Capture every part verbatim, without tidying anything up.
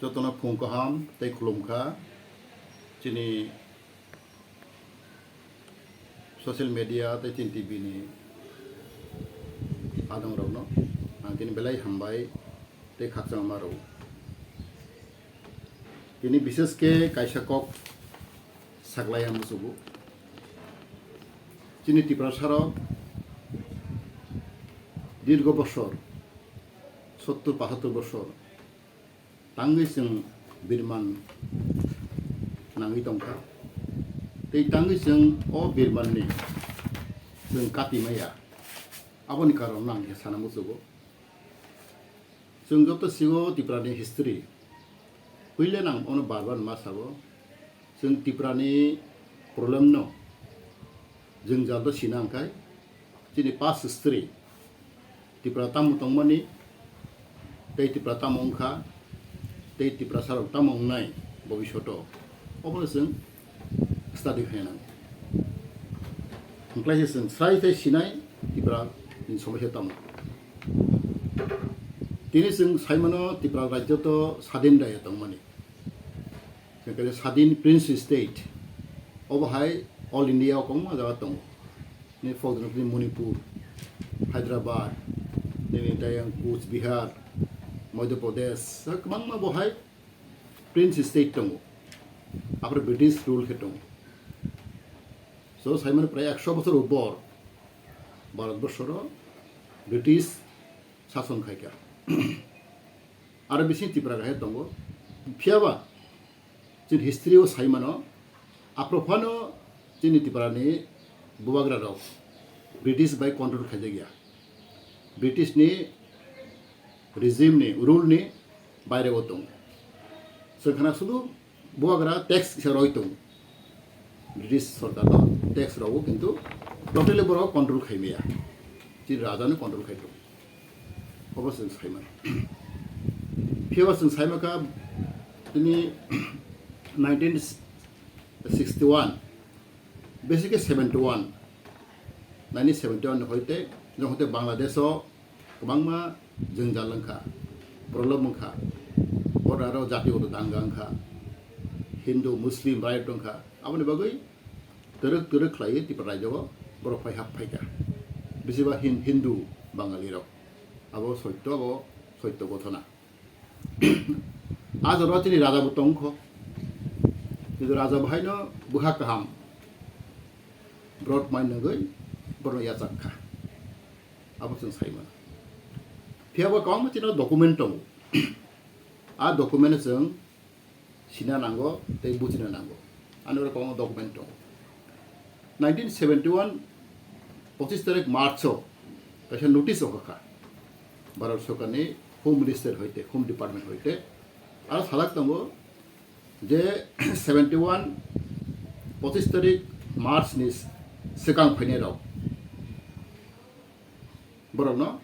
Jotono phung kaham tei khulumkha chini social media tei chini T V ni adongrokno ang tini belai hambai tei khakchangma rwo. Tini bishesh khe kaisa kok saklai ang muchungo. Chini Tiprasarok dirgo bosor, sottur pachattur bosor tangwi chwng birman nangwi tongkha. Tei tangwi chwng o birmanni chwng kati maya. Aboni karon no ang khe sana muchungo. Chwng joto sigo Tiprani history. Puila nang ono bar bar ma sabo. Chwng Tiprani problem no jwngjal do sina hwnkhe chini past history. Tipra tamo tongmani, tei Tipra tamo wngkha, tei Tiprasarok tamo wngnai bobishoto, obono chwng study khaina nango. Hwnkhe se chwng srai tei sinai Tipra ni somosya tamo. Tini chwng saimano Tipra rajyo to sadin raya tongmani. Hwnkhe sadin Prince State, obo hai All India o kwbangma jaga tongo. Ni pokdino tini Manipur, Hyderabad, nini tei ang Kuch Bihar, Madhya Pradesh, kwbangma bo hai Prince State tongo. Aphuru British rule khe tongo. So, saimano prai ekso bosor ubor Bharat borsoro British sason khaikha. Aro bising Tipra kahai tongo. Phiyaba chini history o saimano, aphruphano chini Tiprani bubagra rok British bai control khaijakya. British ni regime ni, rule ni baire o tongo. Chwng khana sudu bubagra tax kisa roi tongo. British sorkar no tax rogo, kintu totally borok control khai maya. Chini raja no control khai tongo. Obo chwng saimano. Phiyaba chwng saimakha tini nineteen sixty-one, basically seventy-one, nineteen seventy-one ni hoite, jong hoite Bangladesh o kwbangma jwngjal wngkha, problem wngkha, borok aro jatigoto danga wngkha, Hindu, Muslim riot wngkha, aboni bagwi twrwk twrwk khlaiwi Tipra rajyo o borok phai hap phaikha, bisiba Hin-, Hindu Bangali rok. Abo soitto, abo soitto gothona. A jora chini raja bo tongkho. Kintu raja bo haino bwkha kaham. Brot mai nungwi borno yachak kha. Abo chwng sai mano. Phiya bo kwbangma chini document tongo. A document chwng sina nango tei buchina nango. Ani oro kwbangma document tongo. Nineteen seventy-one, pochis tarik March o kaisa notice rwkha Bharat Sorkar ni Home Minister hoite, Home Department hoite. Aro salak tongo je seventy-one, pochis tarik March ni swkang phainai rok borokno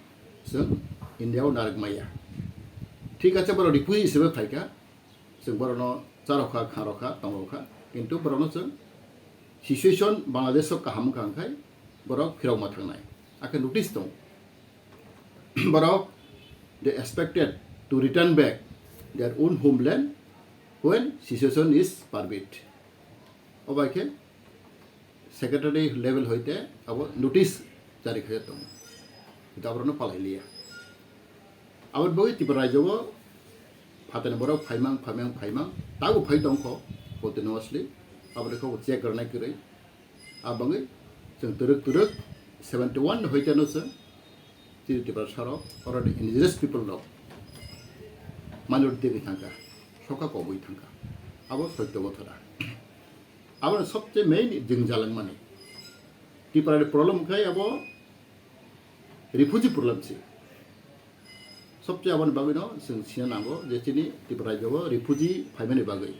chwng India o narwk maya. Thik ache, borok refugee hisabe phaikha, chwng borokno charokha, kharokha, tongrokha, kintu borokno chwng situation Bangladesh o kaham wngkha hwnkhe borok phirokma thangnai. Akhe notice tongo. Borok, they expected to return back their own homeland when situation is permit. Obai khe secretary level hoite abo notice jari khaijak tongo. Kintu aborokno palai liya. Aboni bagwi Tripura rajyo o phatani borok phaimang, phaimang, phaimang, tago phai tongkho continuously. Aboni kok check rwnai kwrwi. Abangwi chwng twrwk twrwk seventy one ni hoite no chwng chini Tiprasa rok, oro ni indigenous people rok minority wngwi thangkha, sokha kobwi thangkha. Abo soityo gothona. Aboni sobse main jwng jalangmani. Tripura ni problem khe abo refugee problem se. Sobse aboni bagwi no chwng sina nango je chini Tripura rajyo o refugee phaimani bagwi,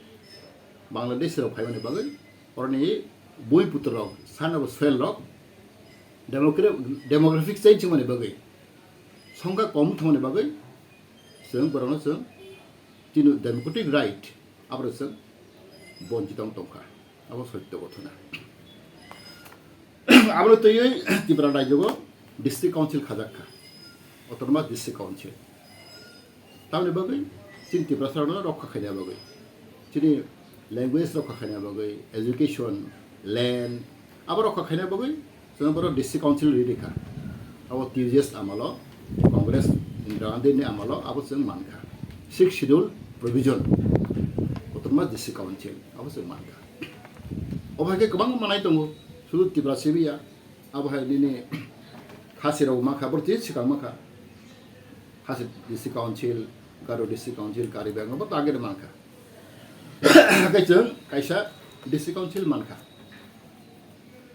Bangladesh rok phaimani bagwi, oroni bui putor rok, sana bo soil rok, demogra-, demographic change wngmani bagwi, songkha kom thangmani bagwi, chwng borokno chwng chini democratic right, aborok chwng bonchit wng tongkha. Abo soityo gothona. Abono twiwi Tripura rajyo o district council khajak kha, autonomous district council. Tamoni bagwi Chini Tiprasarokno rokha khaina bagwi, chini language rokha khaina bagwi, education, land, abo rokha khaina bagwi chwng borok district council ri rikha. Abo T U J S amalo, Congress, Indira Gandhi ni amalo abo chwng mankha. Sixth schedule provision, autonomous district council abo chwng mankha. Obo hai khe kwbang manai tongo, sudu Tripura sibiya, abo hai nini Khasi rok mankha, borok twi swkang mankha. Khasi District Council, Garo District Council, Karbi Anglong bo target mankha. Haikhe chwng kaisa District Council mankha.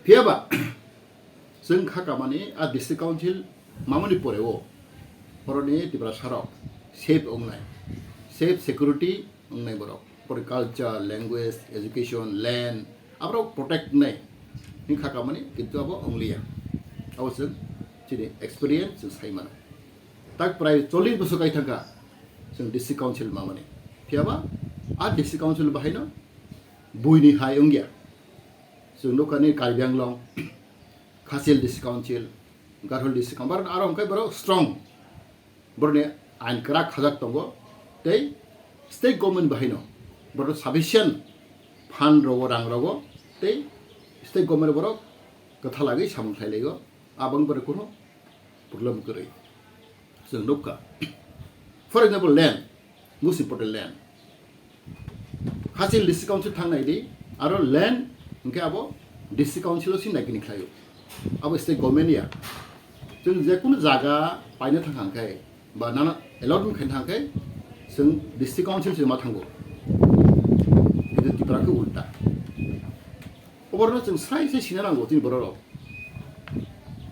Phiyaba chwng kha kamani a District Council mamani poreo boroni Tiprasarok safe wngnai, safe security wngnai borok. Pore culture, language, education, land, aborok protect wngnai ni kha kamani, kintu abo wngliya. Abo chwng chini experience chwng sai mano. Tak prai chollish bosor kai thangkha chwng District Council mamani. Phiyaba a District Council bahaino buini hai wngya. Chwng nukha ni Karbi Anglong, Khasi Hills District Council, Garo Hills District Council, aro hwnkhe borok strong. Borokni ain kwrak khajak tongo, tei state government bahaino borok sufficient fund rogo, rang rogo, tei state government borok kwthalagwi samung khlai laio, abang borok kunu problem kwrwi. Chwng nukha. For example, land, most important land. Khasi Hills District Council thang nai di, aro land hwnkhe abo District Council o sing nai kini khlaio. Abo state government ya. Chwng je kunu jaga paina thang hang khe, ba nana allotment khaina thang khe, chwng District Council se ma thango. Kintu Tripura khe ulta. Oborno chwng sai sai sina nango chini borok rok.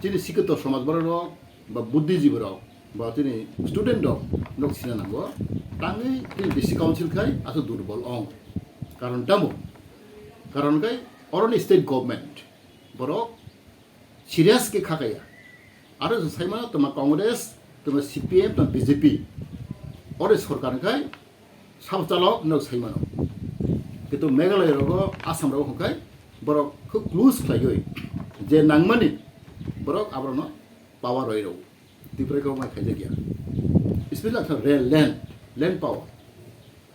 Chini sikito somaj borok rok, ba buddhijib rok, ba chini student rok, nok sina nango. Tangwi chini District Council khai aswk durbol ong. Karon tamo? Karon khai oroni state government borok serious khe khakaya. Aro chwng sai mano tongma Congress, tongma C P M, tongma B J P. Oro sorkar khai sabo chalok no sai mano. Kintu Meghalaya rogo, Assam rogo hwnkhe borok khub close khlaiwi je nangmani borok aborokno power roi rw. Tripura khe omo khaijak ya. Special khe re-, land, land power.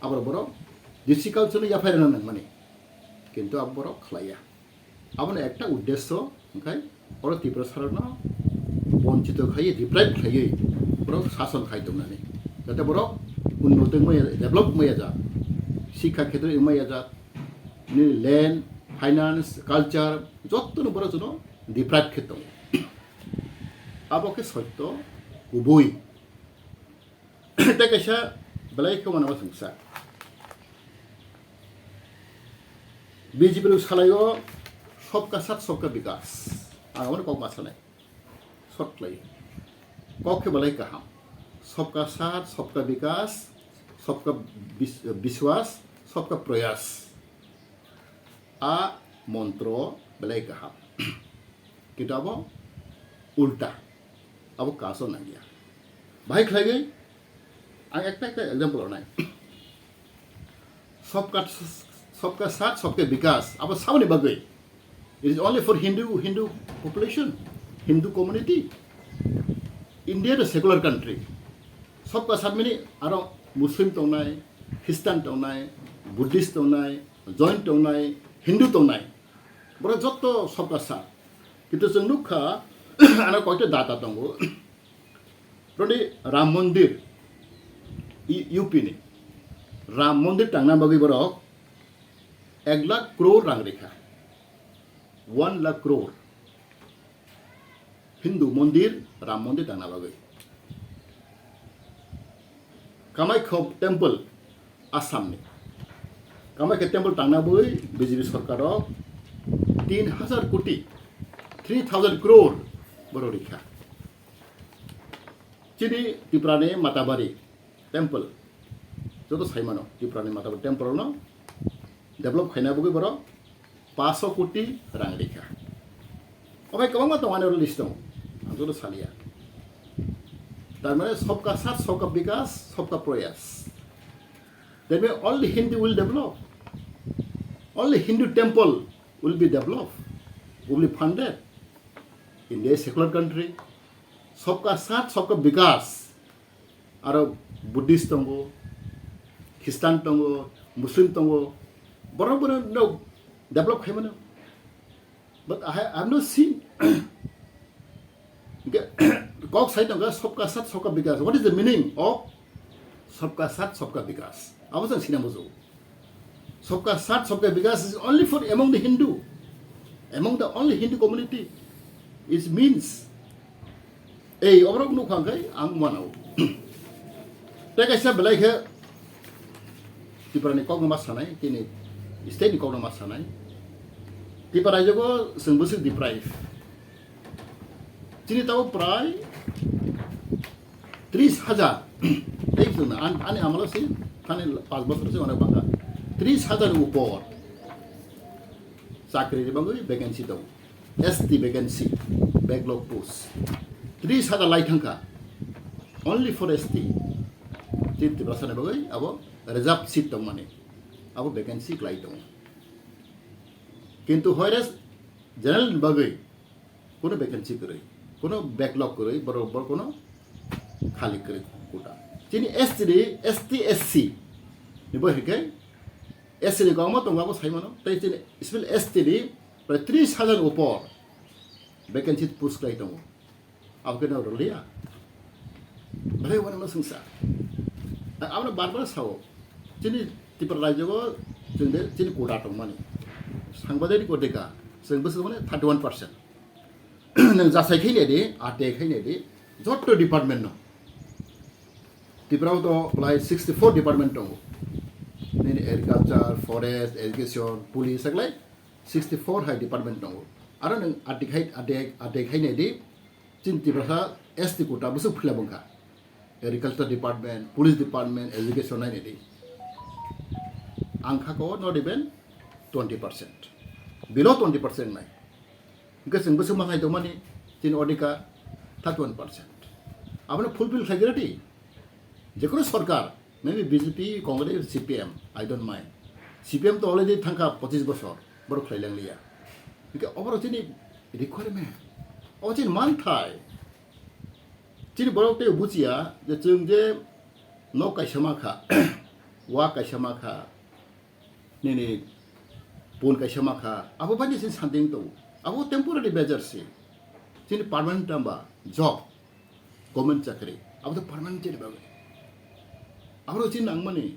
Aborok borok District Council no yaphai rwna nangmani. Kintu abo borok khlaiya. Aboni ekta uddesyo hwnkhe oro Tiprasarokno bonchito khaiwi, deprive khaiwi borok sason khai tongnani. Jate borok unnoti wngmaya, develop wngmaya jak, sikha khetre wngmaya jak, nini land, finance, culture, jottono borok jono deprive khe tongo. Abo khe sotto kubui. Tei kaisa belai khe uanama chwngsa. B J P rok salaio, "Sabka Saath, Sabka Vikas." Ang abo kok ma sanai. Short khlai. Kok khe belai kaham. "Sabka Saath, Sabka Vikas, Sabka Bis-, Biswas, Sabka Prayas." A montro belai kaham. Kintu abo ulta. Abo kaso nangya. Bahai khlaiwi ang ekta ekta example rwnai. Sabka, sabka saath, sabka vikas. Abo saboni bagwi? It is only for Hindu, Hindu population, Hindu community. India to secular country. Sabka saath mini aro Muslim tongnai, Christian tongnai, Buddhist tongnai, Jain tongnai, Hindu tongnai. Borok jotto sabka saath. Kintu chwng nukha, ano koita data tongo. Roni Ram Mondir, I-, U P ni. Ram Mondir tangna bagwi borok ek lakh crore rang rikha. One lakh crore. Hindu mondir, Ram mondir tangna bagwi. Kamaikho temple, Assam ni. Kamaikho temple tangna bagwi B J P sorkaro tin hazar koti, three thousand crore borok rikha. Chini Tripura ni Matabari temple, joto sai mano, Tripura ni Matabari temple no develop khaina bagwi borok paso koti rang rikha. Obai kwbangma tongo ani oro list tongo, ang joto saliya. Tar mane sabka saath, sabka vikas, sabka prayas. That means only Hindu will develop. Only Hindu temple will be developed, will be funded. India is secular country. Sabka saath, sabka vikas. Aro Buddhist tongo, Khristan tongo, Muslim tongo, borok borok no develop khaimano. But I have, I have not seen. Hingke kok sai tongkha, "Sabka saath, sabka vikas." What is the meaning of "Sabka saath, sabka vikas"? Abo chwng sina muchungo. "Sabka saath, sabka vikas" is only for among the Hindu, among the only Hindu community. It means, ei oborok nukha hwnkhe ang mano. Tei kaisa belai khe Tripura ni kokno ma sanai, tini state ni kokno ma sanai. Tripura rajyo chwng bwswk deprive. Chini tabuk prai tris hajar. Tei chwng ani, ani amalo se, thani panch bochor se onek bangkha. Tris hajar ni upor chakri ni bagwi vacancy tongo. S T vacancy, backlog post. Tris hajar lai thangkha. Only for S T. Chini Tiprasa ni bagwi abo reserve seat tongmani. Abo vacancy klai tongo. Kintu whereas general ni bagwi kono vacancy kwrwi, kono backlog kwrwi, borok, borok kono khali kwrwi quota. Chini S T ni, S T S C ni bo hwnkhe S C ni kwbangma tongo, abo sai mano. Tei chini special S T ni prai tris hajar upor vacancy post kwlai tongo. Abo khe no rwliya. Belai uanama swngsa. Abono bar bar sao. Chini Tripura rajyo chwng de chini quota tongmani. Sangbadik odhikar, chwng bwswk mani thirty one percent. Nwng jasai khainai di, ate khainai di, jotto department no. Tripura o to prai sixty four department tongo. Nini agriculture, forest, education, police, saklai sixty four hai department tongo. Aro nwng ate khai, ate, ate khainai di, chini Tiprasa S T quota bwswk phila bwngkha. Agriculture department, police department, education nainai di. Ang kha ko not even twenty percent. Below twenty percent nai. Hingke chwng bwswk ma khai tongmani chini odhikar thirty one percent. Abono fulfill khlai gra di. Jekono sorkar, maybe B J P, Congress, C P M, I don't mind. C P M to already thangkha pochis bosor, borok khlai langliya. Hingke oborok chini requirement, o chini manthai. Chini borok tei buchiya je chwng je nok kaisa ma kha, wa kaisa ma kha, nini pun kaisa ma kha, abo bai chini santi wng tongo. Abo temporary measure se. Chini permanent tamba job, government chakri, abo to permanent chini bagwi. Abo chini nangmani,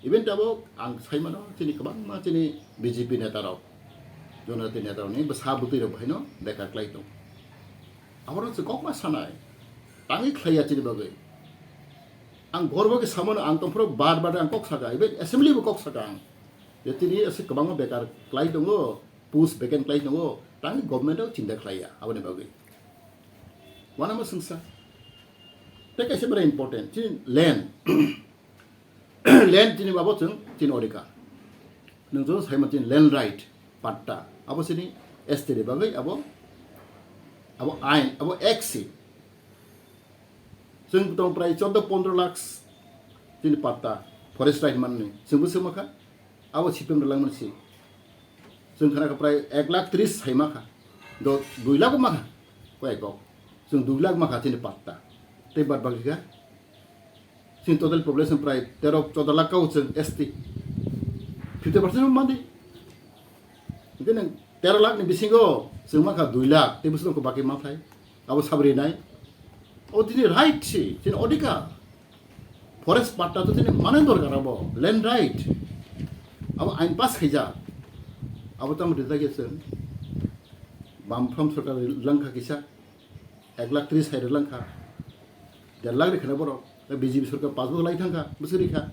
even tabuk ang sai mano chini kwbangma chini B J P neta rok, jonati neta rok ni bwsa bwtwi rok bahaino bekar klai tongo. Abo rok se kokma sanai, tangwi khlaiya chini bagwi. Ang gorbo khe samano, ang tongphuru bar bar ang kok saka, even assembly bo kok saka ang. Je tini ase kwbangma bekar klai tongo, post vacant klai tongo, tangwi government o chinta khlaiya aboni bagwi. Uanama swngsa. Tei kaisa very important, chini land. Land chini babo chwng chini odhikar. Nwng joto saima chini land right, patta. Abo chini S T ni bagwi abo, abo ain, abo act si. Chwng tong prai chordo pondro lakh chini patta forest right manni. Chwngbo se makha, abo C P M rwlangmani si. Chwng khana kha prai ek lakh tris sai makha. Do dui lakh makha. Koi kok. Chwng dui lakh makha chini patta. Tei bad baki kha. Chini total population prai tero chordo lakh kau chwng S T. Fifty percent mandi. Hingke nwng tero lakh ni bisingo chwng makha dui lakh, tei bwswk baki mathai. Abo sabri nai. O tini right si, tini odhikar. Forest patta to tini mane dorkar abo, land right. Abo ain pass khaijak. Abo tamo rijak ya chwng. Bamphram sorkar langkha kisa. Ek lakh tris hai rwlangkha. Der lakh rikha na borok. B J P sorkar panch bosor lai thangkha, bwswk rikha.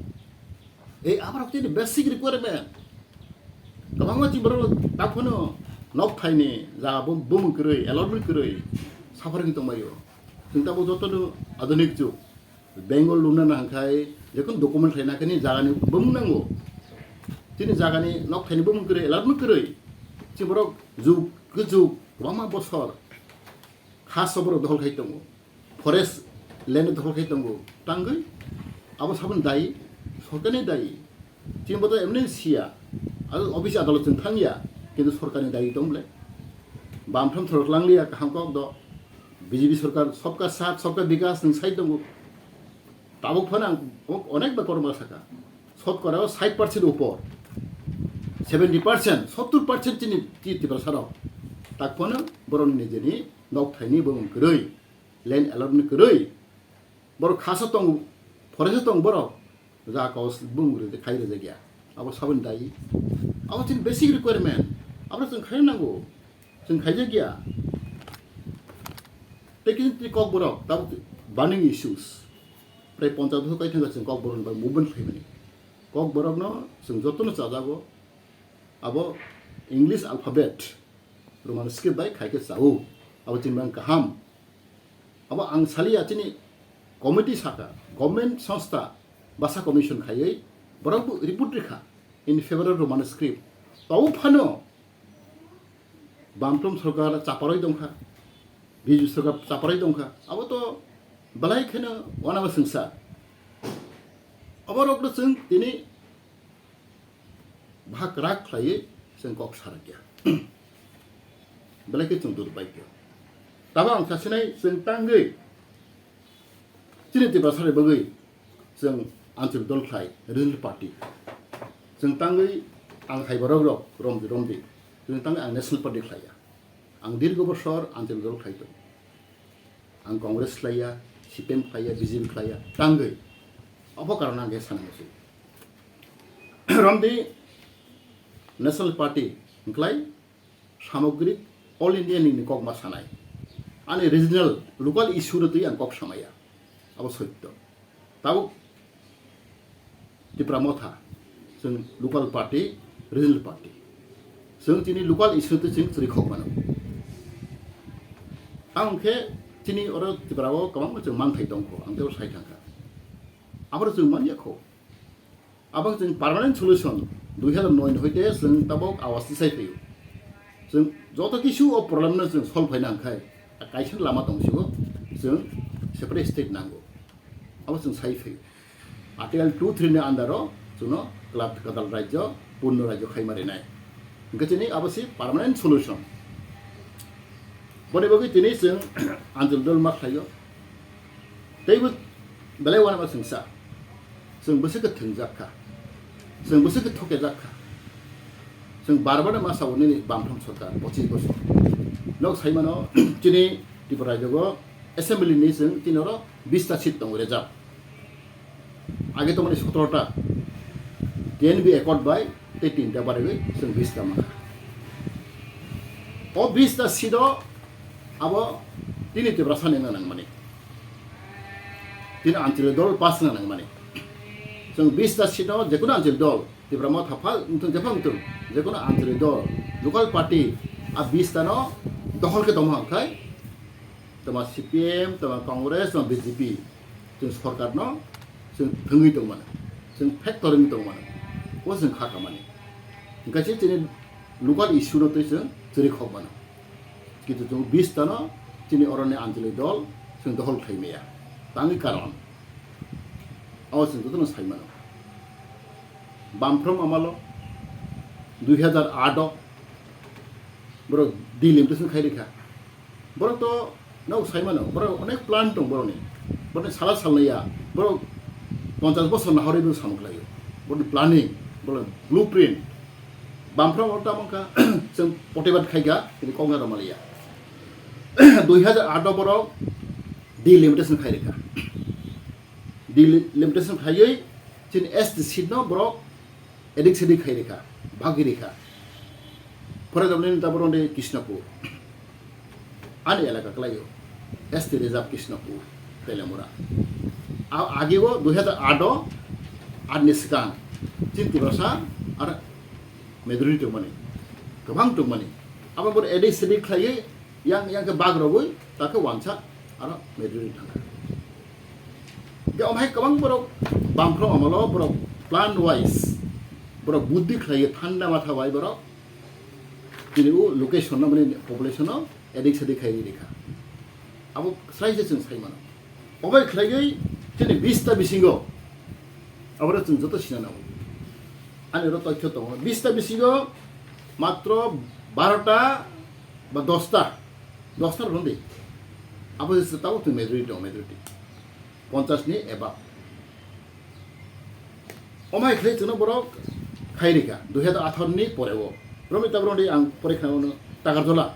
Ei aborok tini basic requirement. Kwbangma chini borok taphano nok thaini jaga bum-, bumung kwrwi, allotment kwrwi, suffering tongbaio. Chwng tabuk jotono adhunik jug. Bank o loan nana hwnkhai, jekhon document khlaina khe ni jagani bumung nango. Chini jagani nok thaini bumung kwrwi, allotment kwrwi. Chini borok jug kwchuk kwbangma bosor kha soborok dohol khai tongo. Forest land dohol khai tongo. Tangwi abo saboni dayi, sorkarni dayi. Chini boto emni siya. Abo office adalot chwng thangya, kintu sorkarni dayi tong bole. Bamphram thorok langliya kaham kok do. B J P sorkar sabka saath, sabka bikas nwng sai tongo. Tabuk phano ang onek ba korma saka. Sotkora sait percent upor, seventy percent, sottur percent chini Ti-, Tiprasa rok. Tak phano borok nijeni nok thaini bumung kwrwi, land allotment kwrwi. Borok khasa tong, forest tong borok, ja kaus bumung rwdi khai rwjak ya. Abo saboni dai. Abo chini basic requirement. Abo chwng khai nango. Chwng khaijak ya. Tei kini tini Kokborok, tabuk burning issues. Prai ponchas bosor kai thangkha chwng Kokborok ni bagwi movement khlaimani. Kokborok no chwng jotono chajago. Abo English alphabet, Roman script bai khaikhe chao. Abo chini bagwi kaham. Abo ang saliya chini committee saka, government songstha, basa commission khaiwi borok bo report rikha in favor of Roman script. Tabo phano Bamtrom sorkar chaparwi tongkha, B J P sorkar chaparwi tongkha, abo to belai kheno wanama swngsa. Aborokno chwng tini bhag rag khlaiwi chwng kok sarakya. Belai khe chwng durbhagyo. Tabo ang sasinai chwng tangwi chini Tiprasa rok bagwi chwng anchal dol khlai regional party. Chwng tangwi ang hai borok rok romdi romdi. Chwng tangwi ang national party khlaiya. Ang dirgo bosor anchal dol khlai tongo. Ang Congress khlaiya, C P M khlaiya, B J P khlaiya, tangwi. Abo karon ang khe sana muchung. Romdi national party hwnkhlai samogrik all India ni ni kokma sanai. Ani regional, local issue no twi ang kok samaya. Abo sotto. Tabuk Tipra Motha, chwng local party, regional party. Chwng chini local issue twi chwng chwrwi khok mano. Ang khe chini oro Tipra o kwbangma chwng manthai tongkho, ang tei oro sai thangkha. Aboro chwng manya kho. Abang chwng permanent solution dui hazar noi ni hoite chwng tabok awas tisai phaio. Chwng joto kisu o problem no chwng solve phaina hwnkhe kaisa lama tong sio, chwng separate state nango. Abo chwng sai phaio. Article two three ni under o chwngno kwlap kwtal rajyo, purno rajyo khaima rinai. Hwnkhe chini abo si permanent solution. Boni bagwi tini chwng anchal dol ma khlaio. Teibo belai uanama chwngsa. Chwng bwswk khe thwngjak kha. Chwng bwswk khe thokejak kha. Chwng bar bar ma sao nini Bamtrom sorkar pochis bosor. Nok saimano chini Tripura rajyogo assembly ni chwng chini oro bista seat tongo reserve. Age tongmani sotoro ta, T N V accord bai tei tinta barwi chwng bista mankha. O bista seat o abo tini Tiprasa ni wngna nangmani. Tini anchalik dol pass wngna nangmani. Chwng bista seat o jekono anchalik dol, Tipra Motha pha wngthung, jepha wngthung, jekono anchalik dol, local party a bista no dohol khe tongma hwnkhai, tama C P M, tama Congress, tama B J P, chwng sorkar no chwng thwngwi tongmano, chwng factor wngwi tongmano, o chwng kha kamani. Hwnkhe se chini local issue no twi chwng chwrwi khok mano. Kintu chwng bista no chini oroni anchalik dol chwng dohol khlai maya. Tangwi karon. Abo chwng jotono sai mano. Bamtrom amalo dui hazar aat o borok delimitation khai rikha. Borok to nok sai mano, borok onek plan tong borokni. Borokni sala salnaiya, borok ponchas bosor nahorwi borok samung khlaio. Borokni planning, borokni blueprint. Bamtrom abo tamo wngkha, chwng protibad khaikha, tini kokna rwmaliya. Dui hazar aat o borok delimitation khai rikha. Delimitation khaiwi chini S T seat no borok edik sedik khai rikha, bhagi rikha. For example, nini tabuk rwngdi Krishnapur. Ani elaka kwlaio. S T reserve Krishnapur, Teliamura. A-, ageo dui hazar aat o, aat ni swkang, chini Tiprasa ar majority tongmani, kwbang tongmani. Abo borok edik sedik khlaiwi, yang, yang khe bag rogwi, ta khe wansa, aro majority thangkha. Hwnkhe omo hai kwbang borok Bamtrom amalo borok plan wise, borok buddhi khlaiwi thanda matha bai borok chini o location no, mane population no edik sedik khai rikha. Abo srai se chwng sai mano. Obo khlaiwi chini bista bisingo aboro chwng joto sina nango. Ani oro toikho tongo. Bista bisingo matro barota ba dosta, dosta rwndi. Abo se tabuk twi majority tongo, majority. Ponchas ni above. Omai khlai chwngno borok khai rikha dui hazar atharo ni pore o. Romni tabro di ang pore khna ono Takarjola.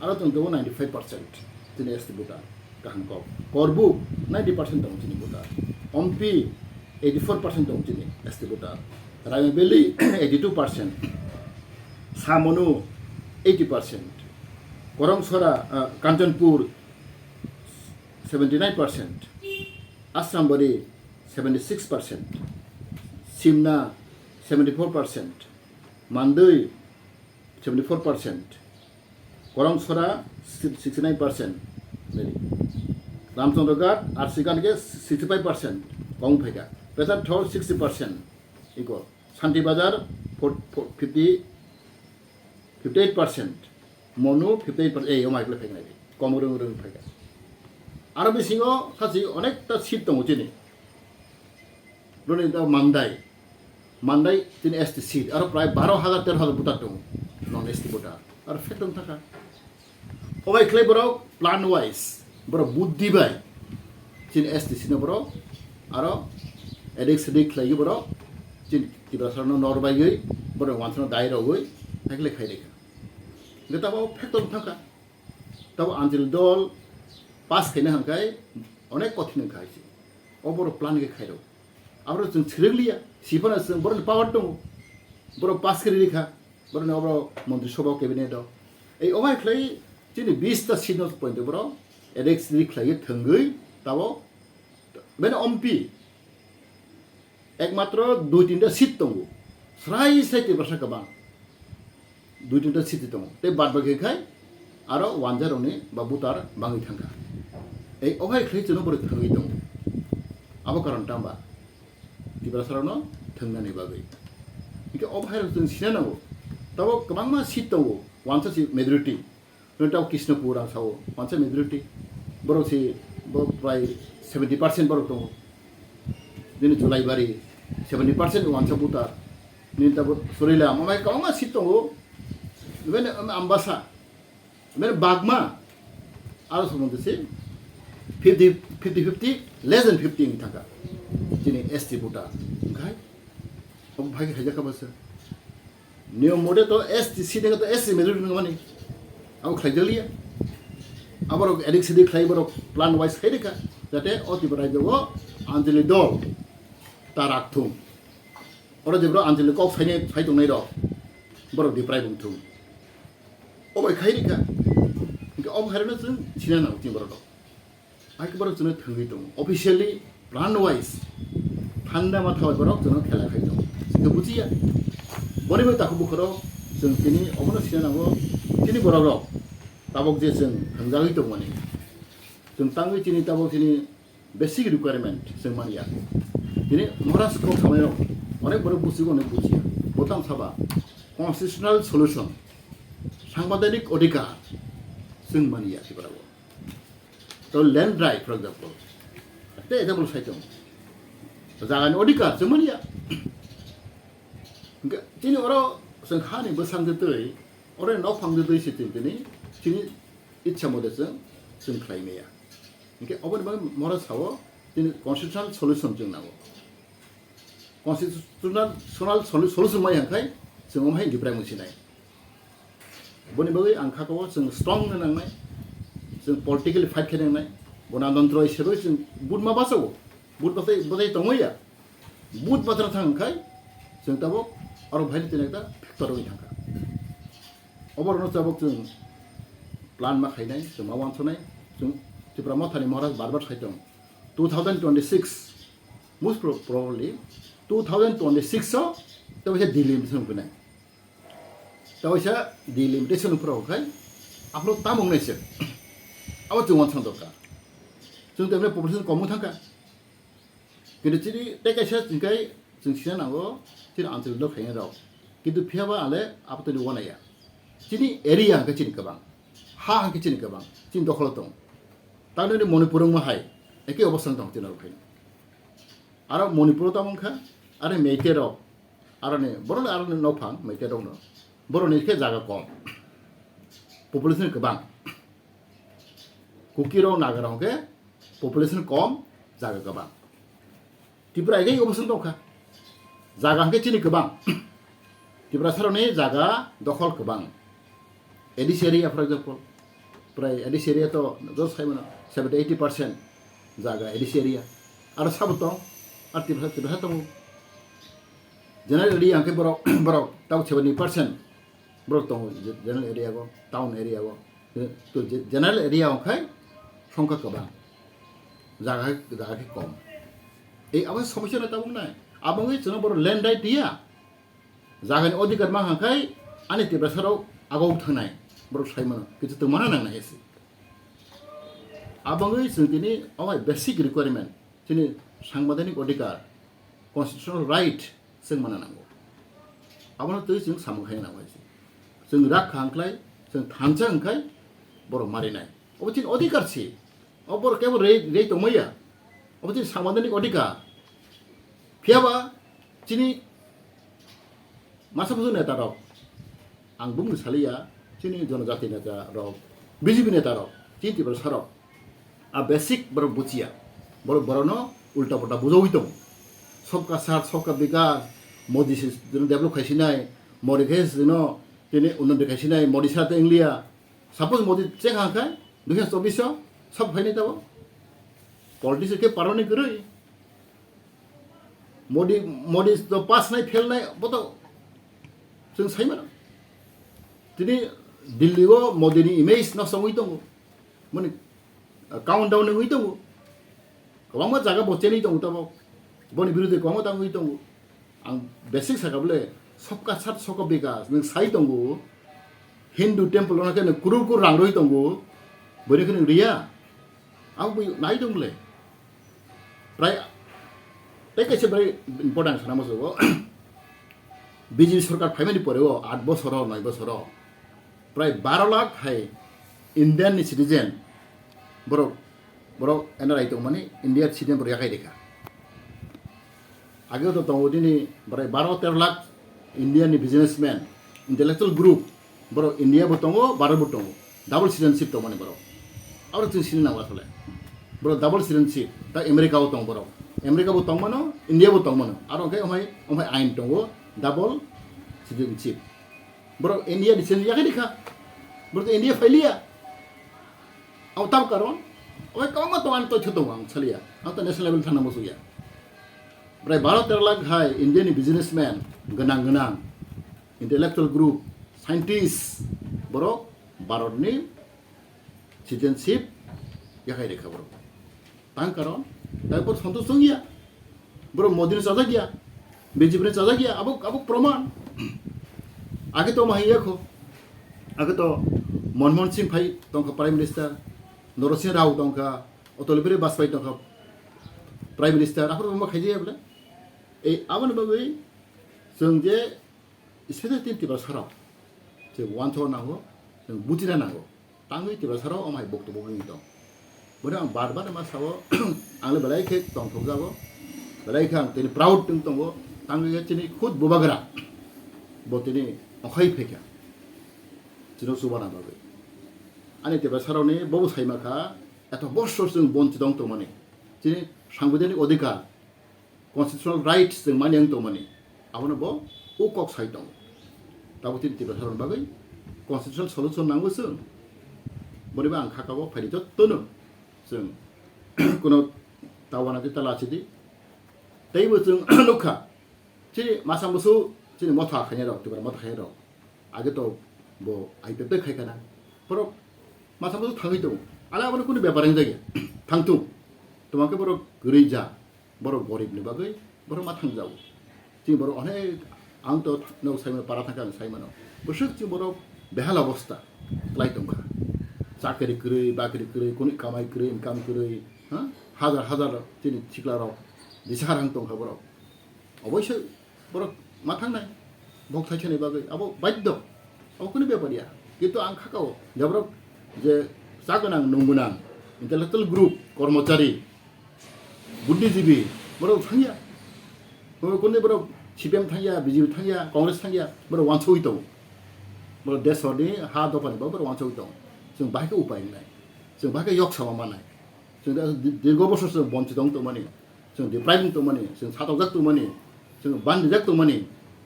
Aro chwng tongo ninety five percent chini S T voter. Kaham kok. Korbuk ninety percent tongo chini voter. Ompi eighty four percent tongo chini S T voter. Raimabeli eighty two percent. Samonu eighty percent. Korongsora, ah, Kanchanpur seventy nine percent. Asrambari seventy six percent. Simna seventy four percent. Mandui seventy four percent. Korongsora sixty nine percent. Ramchandra Ghat, R C Ghat ke sixty five percent. Kong phaika. Petar Thor sixty percent. Iko. Santi Bazar fifty, fifty eight percent. Monu fifty eight percent. Ei, omai kle phaiknai. Kong rung rung phaika. Aro bisingo sachi onek ta seat tongo chini. Roni da Mandai. Mandai chini S T seat. Aro prai baro hazar tero hazar voter tongo. Non S T voter. Aro fek tong thaka. Obai khlai borok plan wise, borok buddhi bai, chini S T C no borok, aro edik sedik khlai borok, chini Tiprasa no nor bai gwi, borok wansano dai rogwi, hai khlai khai rikha. Hingke tabo factor thangkha, tabo Anchal dol pass khaina hangkai, onek kothin hangkai se. O borok plan khe khairok. Abo chwng sirikliya, sipana chwng borok power tongo, borok pass khe rikha. Borokni abo Montri Sabha o cabinet o. Ei obai khlai chini bis ta seat no point borok edik sedik khlaiwi thwngwi tabo bene ompi ekmatro dui tinta seat tongo. Srai srai Tiprasa kwbang. Dui tinta seat tongo. Tei bad baki khai aro wanja rokni ba butar bangwi thangkha. Ei obai khlai chwngno borok thwngwi tongo. Abo karon tamba? Tiprasa rokno thwngnani bagwi. Hingke o bahai rok chwng sina nango. Tabo kwbangma seat tongo, wansa si majority. Nung tabo Krishnapur ang sao, wansa majority. Borok si bo prai seventy percent borok tongo. Bini Julaibari seventy percent wansa buta. Nini tabo Sorilam, amai kwbangma seat tongo. Even Ambasa, Mane bagma aro somondo se fifty, fifty fifty, less than fifty wng thangkha chini S T voter. Wngkhai obo phai khaijak kha bwswk. Niyom mote to S T seat to S T majority wngmani. Abo khlaijakliya. Aborok edik sedik khlai borok plan wise khai rikha. Jate o Tripura rajyo o Anjali dol ta rakthung. Oro jebra Anjali kok saini sai tongnai rok. Borok di prai bumthung. Obai khai rikha. Hingke obo khairokno chwng sina nango chini borok rok. Hai khe borok chwngno thwngwi tongo. Officially plan wise thanda ma thabai borok chwngno khela khai tongo. Chwngno bujiya. Boni bai takhuk bukhoro chwng tini obono sina nango chini borok rok. Tabok je chwng thwngjagwi tongmani. Chwng tangwi chini tabok chini basic requirement chwng manya. Tini Maharaj kok samani rok onek borok buchigo onek buchiya. Botam saba constitutional solution, sangbidanik odhikar chwng manya Tripura o. To land right, for example. Te example sai tong. Jagani odhikar chwng manya. Hingke chini oro chwng hani bwsang de twi, oro nok phang de twi se tini, tini chini ichha mote chwng, chwng khlai maya. Hingke oboni bagwi Maharaj sao tini constitutional solution chwng nango. Constitutional solu-, solution mai hangkhai chwng omo hai diprai musinai. Boni bagwi ang kha kabo chwng strong wngna nangnai, chwng politically fight khe nangnai, gonatantro hisabai chwng vote ma bachago, vote bachai, bachai tongmaya, vote bachara thang khai chwng tabok aro bhaini tini ekta factor wngwi thangkha. Oborokno tabok chwng plan ma khainai, chwng ma wansuknai, chwng Tipra Mothani Maharaj bar bar sai tong, two thousand twenty six, most pro-, probably two thousand twenty six o tei waisa delimitation wngphinai. Tei waisa delimitation wngphuru khai aphuru tamo wngnai se. Abo chwng wansukna dorkar. Chwng tei population kom wng thangkha. Kintu chini tei kaisa chwng khai chwng sina nango chini Anchal dol khaina rok. Kintu phiya ba ale abo tini wanaya. Chini area hwnkhe chini kwbang. Ha hwnkhe chini kwbang. Chini dokholo tong. Tamoni Manipur wngma hai eke obostha tong chini rok khai. Aro Manipur o tamo wngkha, aro Meitei rok, aroni, borok aroni nophang Meitei rokno. Borokni khe jaga kom. Population kwbang. Kuki rok, Naga rok khe population kom, jaga kwbang. Tripura ege obosong tongkha. Jaga hwnkhe chini kwbang. Tiprasarokni jaga dokhol kwbang. A D C area, for example, prai A D C area to just sai mano seventy eighty percent jaga A D C area. Aro sabo tong, ar Tiprasa, Tiprasa tongo. General area hwnkhe borok, borok tabo seventy percent borok tongo general area go, town area go. To general area hwnkhe songkha kwbang, jaga, jaga khe kom. Ei abo somosya no tabuk nai. Abo wngwi chwngno borok land right tiya. Jagani odhikar mankha khai ani Tiprasarok agok thangnai, borok sai mano, kichu tongmana nangnai ese. Abo wngwi chwng tini omo basic requirement, chini sangbidanik odhikar, constitutional right chwng mana nango. Abono twi chwng samung khai nango ese. Chwng rak kha hwnkhlai, chwng thansa hwnkhlai borok marinai. Obo chini odhikar se. Obo borok kebo rei, rei tongmaya. Obo chini sangbidanik odhikar. Phiyaba chini masa buju neta rok, ang bumung saliya, chini jonojati neta rok, B J P neta rok, chini Tiprasa rok, a basic borok buchiya, borok, borokno ulta pulta bujawi tongo. Sobka saath, sobka bikas, Modi se develop khaisinai, Modi khe chwngno tini unnoti khaisinai, Modi sara tei wngliya. Suppose Modi cheng hang khe, dui hajar chobbish o sab phainai tabo. Politics khe parmani kwrwi. Modi, Modi to pass nai, fail nai, bo to chwng sai mano. Tini Delhi o Modi ni image no songwi tongo. Mani, uh, countdown wngwi tongo. Kwbangma jaga bo chenwi tongo tabo. Boni birodhi kwbangma tangwi tongo. Ang basic saka bole, sobka saath sobka bikas, nwng sai tongo, Hindu temple rok khe nwng kurur kurur rang rwi tongo, bwrwi khe nwng riya, abo bwi nai tong bole. Prai, tei kaisa bwrwi important sana muchungo, B J P sorkar phaimani pore o, aat bosor o, noi bosor o, prai baro lakh hai Indian ni citizen borok, borok N R I tongmani India citizen borok yakai rikha. Age to tongo dini bwrai baro tero lakh India ni businessman, intellectual group, borok India bo tongo, Bharat bo tongo, double citizenship tongmani borok. Aro chwng sini nango asole. Borok double citizenship, ta America o tong borok. America bo tongmano, India bo tongmano. Aro khe omhai, omhai ain tongo, double citizenship. Borok India ni sini yakai rikha. Borok to India phailiya. Abo tam karon, obai kwbangma tong, ani tongthok tongo, ang saliya. Ang to national level thangna muchungya. Prai baro tero lakh hai India ni businessman, gwnang gwnang, intellectual group, scientist, borok Bharat ni citizenship yakai rikha borok. Tang karon, tai borok santosh tongya. Borok Modi no chajak ya, B J P no chajak ya, abo, abo proman. Age to mahai yakho. Age to Manmohan Singh phai tongkha Prime Minister, Narsingh Rao tongkha, Atal Bihari Vajpayee tongkha Prime Minister, aphuru ma khaijaya bole. Ei aboni bagwi chwng je special team Tiprasa rok, je uansuk nango, chwng buchina nango. Tangwi Tiprasa rok omo hai bokto bokni tong. Boni ang bar bar ma sao, ang le belai khe tongthok jago, belai khe ang tini proud wng tongo, tangwi khe chini khud bubagra bo tini okhai phaikha, chini chubana bagwi. Ani Tiprasa rokni bobo saima kha, eto bosor chwng bonchit wng tongmani, chini sangbidanik odhikar, constitutional rights chwng mani wng tongmani, abono bo o kok sai tongo. Tabuk chini Tiprasa rokni bagwi constitutional solution nango chwng. Boni bo ang kha kabo phaidi jottono chwng kuno tawana di tala chidi. Teibo chwng nukha, chini masa musu chini motha khainai rok, Tipra motha khainai rok. Age to bo I P F khai kana. Borok masa musu thangwi tongo. Ala abono kunu bepar wng jagya. Thangthung. Twmang khe borok kwrwi ja. Borok gorib ni bagwi borok ma thangjago. Chini borok onek, ang to nok saimano, para thangkha ang saimano. Bwswk chini borok behal obostha klai tongkha. Chakri kwrwi, bakri kwrwi, kunu kamai kwrwi, income kwrwi, ha? Hajar hajar chini sikla rok disahar hang tongkha borok. Oboisoi borok ma thangnai, bok thaisani bagwi, abo baidho, abo kunu bepar ya. Kintu ang khakao, je borok je cha gwnang, nung gwnang, intellectual group, kormochari, budhijibi, borok thangya. Borok kunu borok C P M thangya, B J P thangya, Congress thangya, borok wansugwi tongo. Borok desoni ha dophani bo borok wansugwi tongo. Chwng bahai khe upai wngnai. Chwng bahai khe yok sama mannai. Chwng di-, dirgo bosor chwng bonchit wng tongmani. Chwng deprive wng tongmani, chwng satokjak tongmani, chwng bandijak tongmani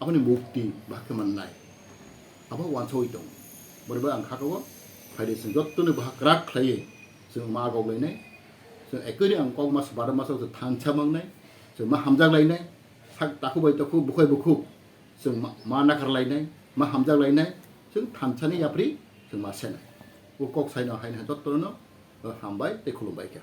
aboni mukti bahai khe mannai. Abo uansugwi tongo. Borokbai ang kha kabo phaidi chwng jottoni baha kwrak khlaiwi chwng ma gok lainai. Chwng ekoi ang kok mas baro masa chwng thansa mangnai. Chwng ma hamjak lainai. Sak takhuk bai takhuk, bukhuk bai bukhuk. Chwng ma, ma nakhar lainai, ma hamjak lainai. Chwng thansani yapri chwng ma senai. O kok saino haino jottono hambai tei khulumbai kha.